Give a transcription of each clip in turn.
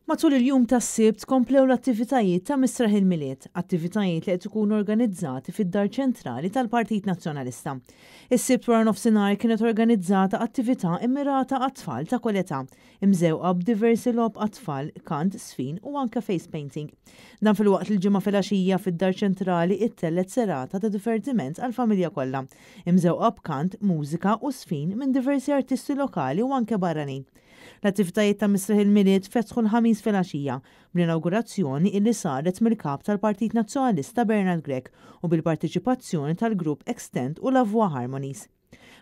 Matul il-jum tas-Sibt komplew l-attivitajiet ta' Mistraħ il-Milied, attivitajiet li qed ikunu organizzati fid-Dar Ċentrali tal-Partit Nazzjonalista. Is-Sibt wara nofsinhar kienet organizzata attività immirata għat-tfal ta' kull età, imżewqa b'diversi logħob għat-tfal, kant, żfin u anke face painting. Dan filwaqt li l-Ġimgħa filgħaxija fid-Dar Ċentrali ittellgħet serata ta' divertiment għall-familja kollha, imżewqa b'kant, mużika u żfin minn diversi artisti lokali u anke barranin. L-attivitajiet ta' Mistrieħ il-Milied fetħu l-Ħamis filgħaxija bl-inawgurazzjoni illi saret mill-Kap tal-Partit Nazzjonalista Bernard Grech u bil-parteċipazzjoni tal-grupp Extend u La Voix Harmonies.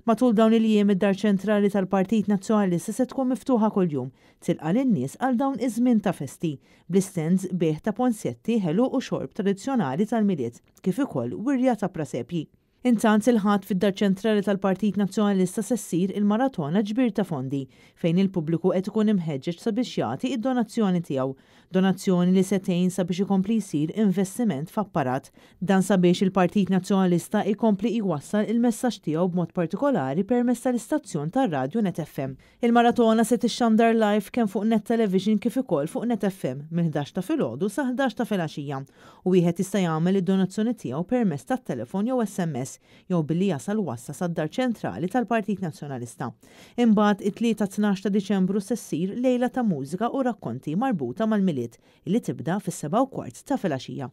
Matul dawn il-jiem id-Dar Ċentrali tal-Partit Nazzjonalista se tkun miftuħa kuljum, tilqa' lin-nies għal dawn iż-żmien ta' festi, bl-istands bejgħ ta' ponsjetti, ħelu u xorb tradizzjonali tal-Milied, kif ukoll wirja ta' prasepji. Intant il-Ħadd fid-Dar Ċentrali tal-Partit Nazzjonalista se ssir il-maratona ġbir ta' fondi fejn il-pubbliku qed ikun imħeġġeġ sabiex jagħti id-donazzjoni tiegħu. Donazzjoni li se tgħin sabiex ikompli jsir investiment f'apparat. Dan sabiex il-Partit Nazzjonalista jkompli jwassal il-messaġġ tiegħu b'mod partikolari permezz tal-istazzjon tar-radju Net FM. Il-maratona se tixxandar live kemm fuq Net Television kif ukoll fuq Net FM mill-11 ta' filgħodu sa 11 ta' filgħaxija u wieħed jista' jagħmel id-donazzjoni tiegħu permezz tat-telefon jew SMS jew billi jasal wassa sad-Dar Ċentrali tal-Partit Nazzjonalista. Imbagħad it-Tlieta 12 ta' Diċembru se ssir lejla ta' mużika u rakkonti marbuta mal-Milied li tibda fis-7:15 ta' filgħaxija.